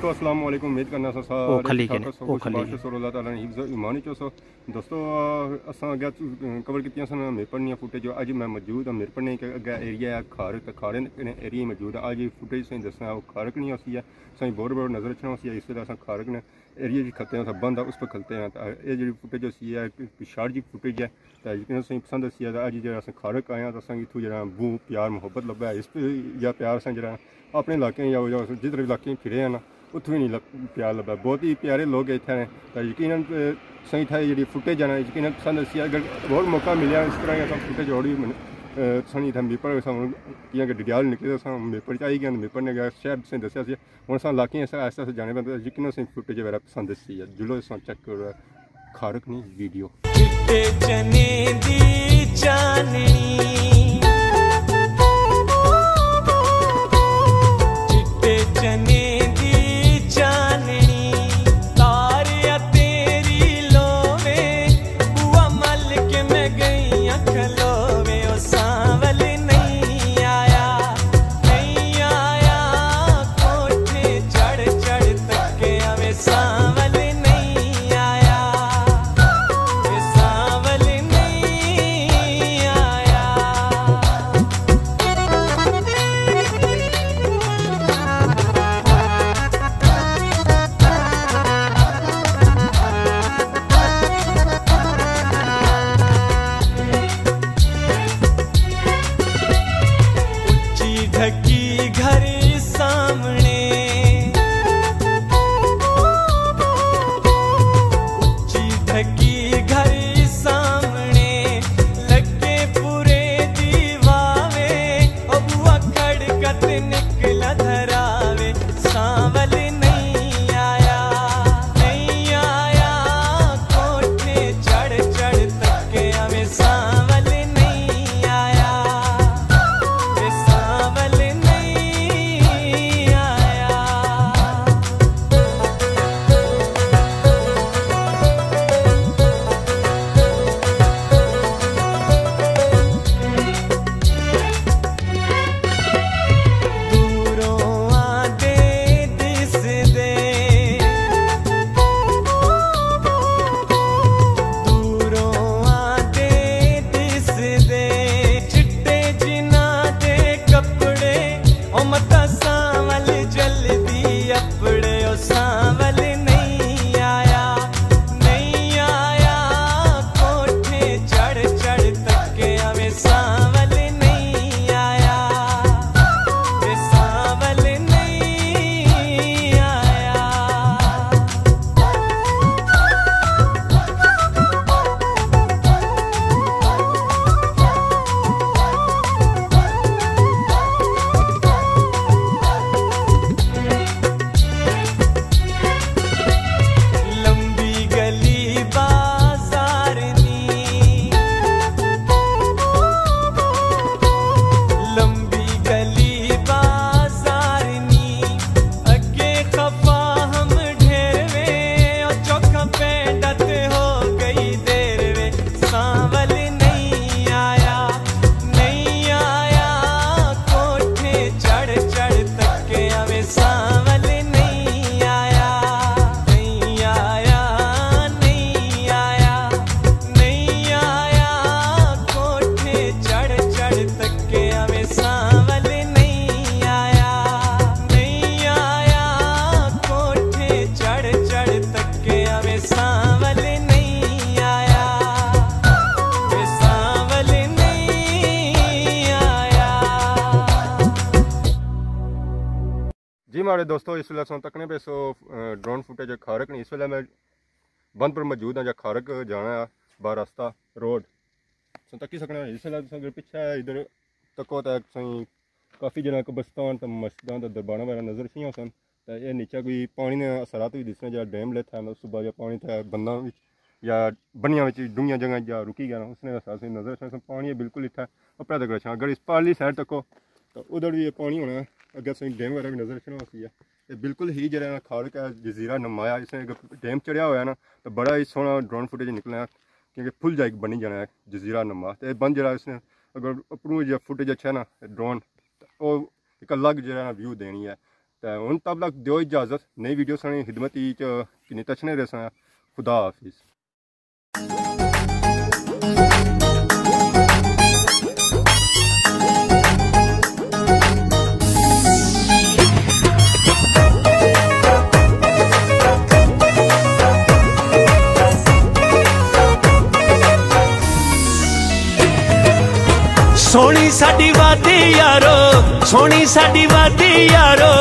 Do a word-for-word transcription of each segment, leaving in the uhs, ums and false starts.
السلام علیکم، امید کرنا سا او سارے کھلی ٹھیک ٹھاک کنے، ہوسو، او خوش کھلی باش کنے۔ ہوسو، اللہ تعالیٰ نے حفظ و ایمان چ ہوسو۔ دوستو، اساں اگے میرپڑ نیاں فوٹیج جو اج میں موجود ہاں میرپڑ نے اگے ایریا ہے کھارک، تے کھارک نے ایریا موجود ہاں۔ اج فوٹیج سائیں دسنا وہ کھارک نہیں ہوسی ہے، سائیں بور بور نظر اچھنا ہوسی ہے۔ اس ویلے اساں کھارک نے ایریا جی کھلتے ہیں، اساں بند اس پہ کھلتے ہیں۔ تے اے جڑی فوٹیج ہوسی ہے، پچھاڑ جی فوٹیج ہے۔ تے یقیناً تساں کی پسند اسی ہے۔ تے اج جیڑا اساں کھارک آئے آں، تے اساں کی اتھوں جیڑا بہوں پیار محبت لبھا ہے۔ اس پہ یا پیار اساں جیڑا اپنے علاقے یا جس طرح علاقے پھرے ہیں نا، اتھوں ہی نہیں لب-، پیار لبھا۔ بہت ہی پیارے لوگ اتھے ہیں۔ تے یقیناً، اے، تساں اتھے جیڑی فوٹیج ہے نا، یقیناً پسند اسی ہے۔ اگر ہور موقع ملیا اس طرح اساں فوٹیج ہور وی من-، اے، تساں اتھے میرپڑ اساں ہن کیاں کہ ڈڈیال نکلے، اساں میرپڑ چ آئی گئے، میرپڑ نے گیا شہر تساں دسیا سی۔ ہن اساں علاقے اساں آہستہ آہستہ جانے پہ، یقیناً اساں فوٹیج وغیرہ پسند اسی ہے۔ جلو اساں چیک کرو کھارک نی ویڈیو۔ چٹے چنے دی چاننی، چٹے چنے دی چاننی، تاریا تیری لووے، بوا مل کے میں گئی آں کھلووے، او سانول نہیں آیا، نہیں آیا، کوٹھے چڑھ چڑھ تکیا وے، سانول نہیں آیا، وے سانول نہیں آیا۔ اچی ڈھکی گھر سامنے، اچی ڈھکی گھر سامنے، لگے پورے دیواوے، او بوا کھڑکت نکلا دھراوے، سانول نہیں آیا، نہیں آیا، کوٹھے چڑھ چڑھ تکیا وے، سانول نہیں آیا، وے سانول نہیں آیا۔ دوروں آندے دسدے، دوروں آندے دسدے، چٹے جناں دے کپڑے، او متاں سانول جلدی اپڑے، او سانول نہیں آیا، نہیں آیا، کوٹھے چڑھ چڑھ تکیا وے، سانول نہیں آیا، وے سانول نہیں آیا۔ لمبی گلی بازار نی، لمبی گلی بازار نی، اگے خفا ہم ڈھیر وے، او چوکھا پینڈت ہو گئی دیر وے، سانول نہیں آیا، نہیں آیا، کوٹھے چڑھ چڑھ تکیا وے، سانول نہیں آیا، نہیں آیا، نہیں آیا، نہیں آیا، کوٹھے چڑھ چڑھ تکیا وے، سانول نہیں آیا، نہیں آیا، کوٹھے چڑھ چڑھ تکیا وے، سانول نہیں آیا، وے سانول نہیں آیا۔ جی ماڑے دوستو، اس ویلے اساں تکنے پے سو، اے، ڈرون فوٹیج کھارک نی۔ اس ویلے میں بند پر موجود ہاں، جا کھارک جانا ہے، باراستہ روڈ۔ اساں تکی سکنے ہاں، اس ویلے تساں اگر پچھے ادھر تکو تے تساں کافی جگہ قبرستان تے مسجداں تے درباراں وغیرہ نظر اچھنیاں ہوسن۔ تے اے نیچے کوئی پانی نے اثرات وی دسنے، جیڑا ڈیم لتھا ہے، صبح جا پانی تھا بنداں وچ یا بنیاں وچ ڈونگیاں جگہ جا رکی گیا نا، اس نے اثرات نظر اچھنا۔ پانی ہے بالکل اتھا اپنے تک اچھنا۔ اگر اس پارلی سائیڈ تکو تو ادھر بھی پانی ہونا ہے، اگے تساں ڈیم وغیرہ بھی نظر اچھنا ہوسی ہے۔ اے بالکل ہی جیڑا نا کھارک ہے، جزیرہ نما ہے، اس نے اگر ڈیم چڑھیا ہویا نا تو بڑا ہی سوہنا ڈرون فوٹیج نکلنا ہے، کیونکہ فل جا ہک بنی جانا ہے جزیرہ نما۔ تے اے بند جیڑا اس نے اگر اپروں جا فوٹیج اچھا نا ڈرون، تے او ہک الگ جیڑا نا ویو دینی ہے۔ تے ہن تب تک دیو اجازت، نئی ویڈیو ساڑی خدمت وچ کنی تچھنے رہساں۔ خدا حافظ۔ سوہنی ساڈی وادی یارو، سوہنی ساڈی وادی یارو،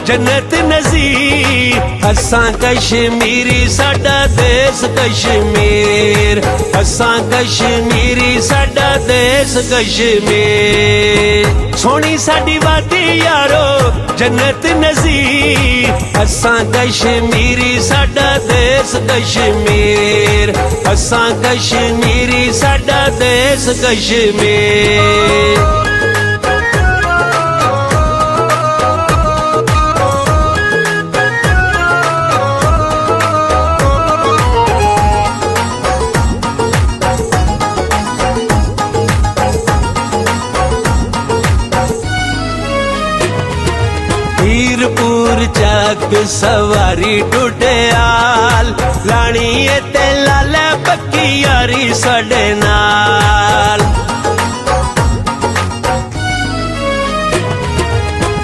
جنت نظیر۔ اساں کشمیری، ساڈا دیس کشمیر۔ اساں کشمیری، ساڈا دیس کشمیر۔ سوہنی ساڈی وادی یارو، جنت نظیر۔ اساں کشمیری، ساڈا دیس کشمیر۔ اساں کشمیری، ساڈا دیس کشمیر۔ پیر پور چک سواری ڈڈیال، لانی اے تے لالے پکی یاری ساڈے نال۔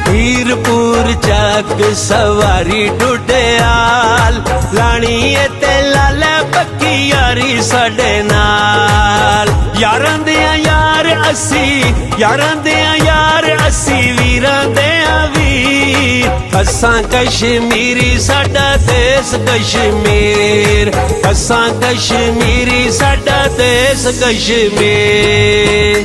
پیر پور چک سواری ڈڈیال، لانی اے تے لالے پکی یاری ساڈے نال۔ یاراں دیاں یار اسی، یاراں دیاں یار اسی، ویراں دیاں ویر۔ اساں کشمیری، ساڈا دیس کشمیر۔ اساں کشمیری، ساڈا دیس کشمیر۔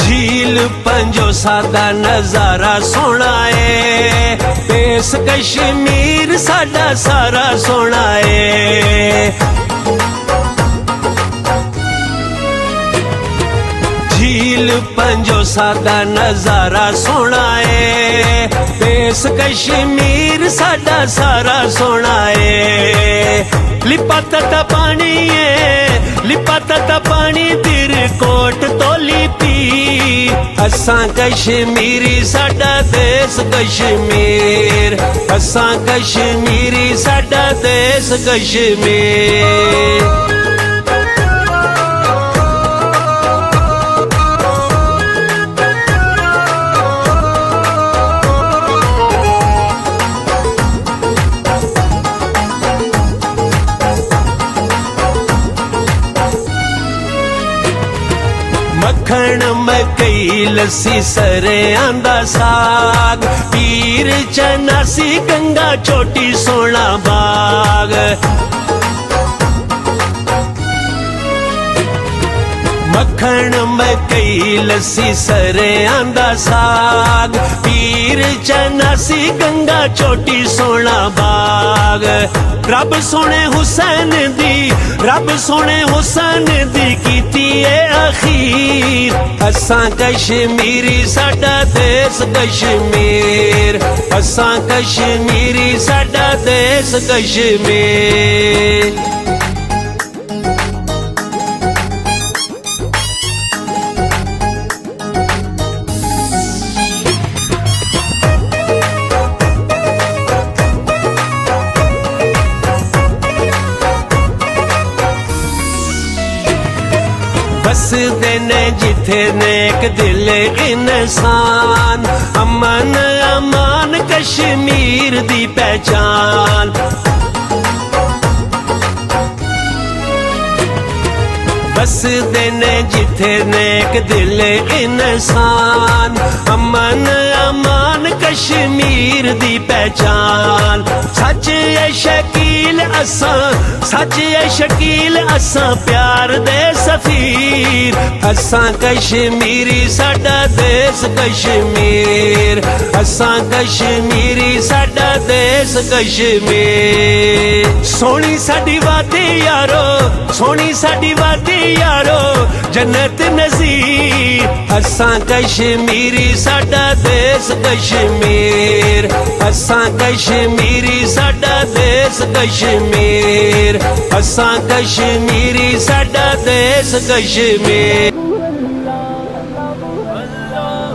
جھیل پنجوسہ دا نظارہ سوہنا اے، دیس کشمیر ساڈا سارا سوہنا اے۔ جھیل پنجوسہ دا نظارہ سوہنا اے، دیس کشمیر ساڈا سارا سوہنا اے۔ لپا تتا پانی اے، لپا تتا پانی دیر کوٹ تولی پی۔ اساں کشمیری، ساڈا دیس کشمیر۔ اساں کشمیری، ساڈا دیس کشمیر۔ مکھن مکئی لسی سریاں دا ساگ، پیر چناسی گنگا چوٹی سوہنا باغ۔ مکھن مکئی لسی سریاں دا ساگ، پیر چناسی گنگا چوٹی سوہنا باغ۔ رب سوہنے حسین دی، رب سوہنے حسین دی کیتی اے اخیر۔ اساں کشمیری، ساڈا دیس کشمیر۔ اساں کشمیری، ساڈا دیس کشمیر۔ بسدے نے جتھے نیک دل انسان، امن امان کشمیر دی پہچان۔ بسدے نے جتھے نیک دل انسان، امن امان کشمیر دی پہچان۔ سچ اے شکیل اساں، سچ اے شکیل اساں پیار دے سفیر۔ اساں کشمیری، ساڈا دیس کشمیر۔ اساں کشمیری، ساڈا دیس کشمیر۔ سوہنی ساڈی وادی یارو، سوہنی ساڈی وادی یارو، جنت نظیر۔ اساں کشمیری، ساڈا دیس کشمیر۔ اساں کشمیری، ساڈا دیس کشمیر۔ اساں کشمیری، ساڈا دیس کشمیر۔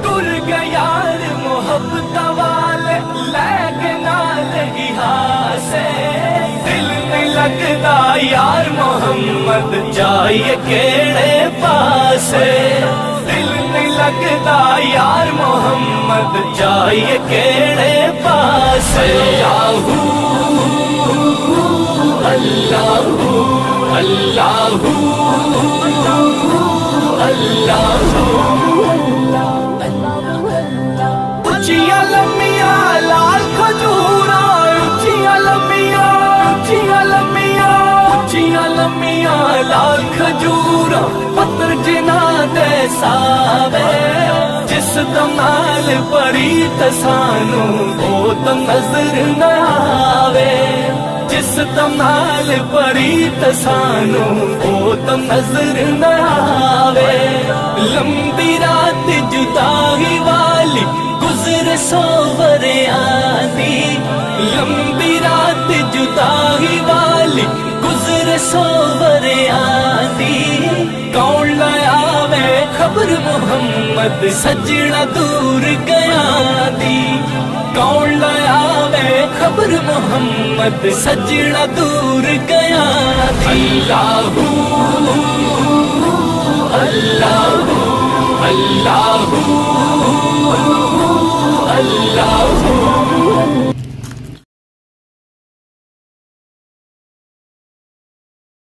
ٹر گیا یار محبت والے، لے کے نال ہی ہاسے۔ دل نہیں لگدا یار محمد، جائیے کیڑے پاسے۔ دل نہیں لگدا یار محمد، جائیے کیڑے پاسے۔ اللہ، اللہ، اللہ۔ اچیاں لمیاں لال کھجوراں، اچیاں لمیاں، اچیاں لمیاں، اچیاں لمیاں لال کھجوراں، پتر جنہاں دے ساوے۔ جس دم نال پریت سانوں، او دم نظر نہ آوے۔ جس دم نال پریت سانوں، او دم نظر نہ آوے۔ لمبی رات جدائی والی، گزر سو وریاں دی۔ لمبی رات جدائی والی، گزر سو وریاں دی۔ کون لایا وے خبر محمد، سجنا دور گیا دی؟ کون لایا وے خبر محمد، سجنا دور گیا دی؟ اللہ، اللہ، اللہ، اللہ۔